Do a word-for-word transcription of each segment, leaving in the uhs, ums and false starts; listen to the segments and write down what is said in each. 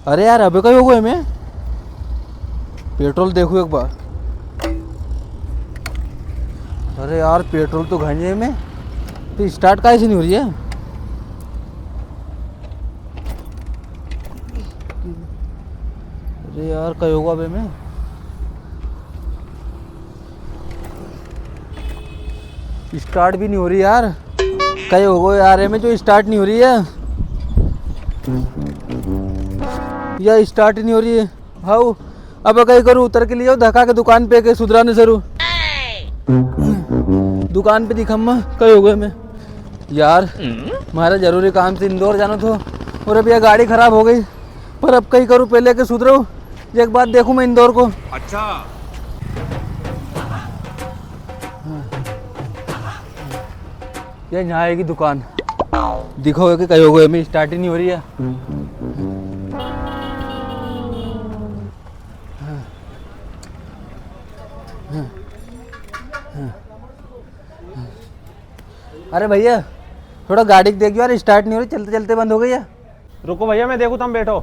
अरे यार, अबे कई होगो इमें? पेट्रोल देखूँ एक बार। अरे यार, पेट्रोल तो घणी है इमें, तो start काहे से नी हो री है? अरे यार, कई होगो अबे इमें? Start भी नी हो री यार। कई होगो यार, इमें जो start नी हो री है। या start नी हो री है। हाउ, अब कई करूँ, उतर के लियो, धक्का के दुकान पे के सुधराने सरू। दुकान पे दिखा मैं, कई होगो इमें। यार, म्हारे जरूरी काम से इंदौर जानो थो और अब या गाड़ी खराब हो गई। पर अब कई करूँ, पहले के सुधरो, एक बार देखूँ मैं इंदौर को। अच्छा। ये यहाँ आएगी दुकान। दिखो कि कई होगो, इमें start ही नी हो री है। अरे भैया, थोड़ा गाड़ी को देखियो यार, start नी हो री, चलते चलते बंद हो गई है। रुको भैया, मैं देखूँ, तम बैठो।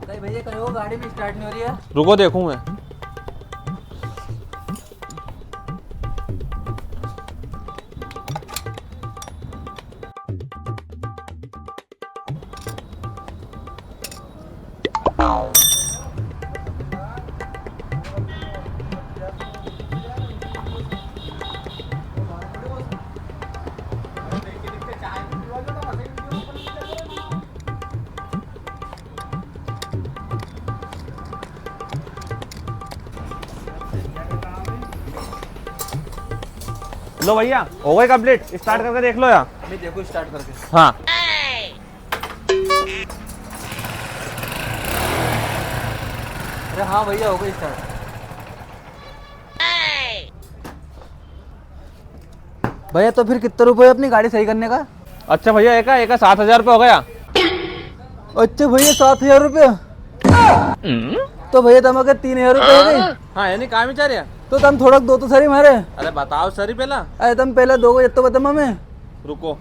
कई भैया, कई होगो, गाड़ी भी start नी हो री है। रुको, देखूँ मैं। लो भैया, हो गई complete। Start करके देख लो यार। मैं देखूँ start करके। हाँ। अरे हाँ भैया, हो गई start। भैया, तो फिर कितना रुपये अपनी गाड़ी सही करने का? अच्छा भैया, एका, एका सात हजार रुपये हो गया। अच्छा भैया, सात हजार रुपये? तो भैया, तमारे तीन हजार रुपये हो गए। हाँ, यानी काम ही चल रहा। तो तम थोड़ा दो तो सरी मारे। अरे बताओ सरी पहला। अरे तम पहला दो को, ये तो बता मैं। रुको।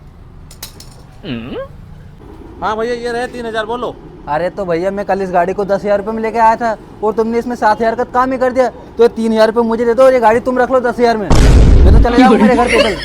हाँ भैया, ये रहे तीन हजार, बोलो। अरे तो भैया, मैं कल इस गाड़ी को दस हजार रुपये में लेके आया था और तुमने इसमें सात हजार का काम ही कर दिया, तो ये तीन हजार रुपये मुझे दे दो और ये गाड़ी तुम रख लो दस हजार में। मैं तो चले जाऊँ मेरे घर पे कल।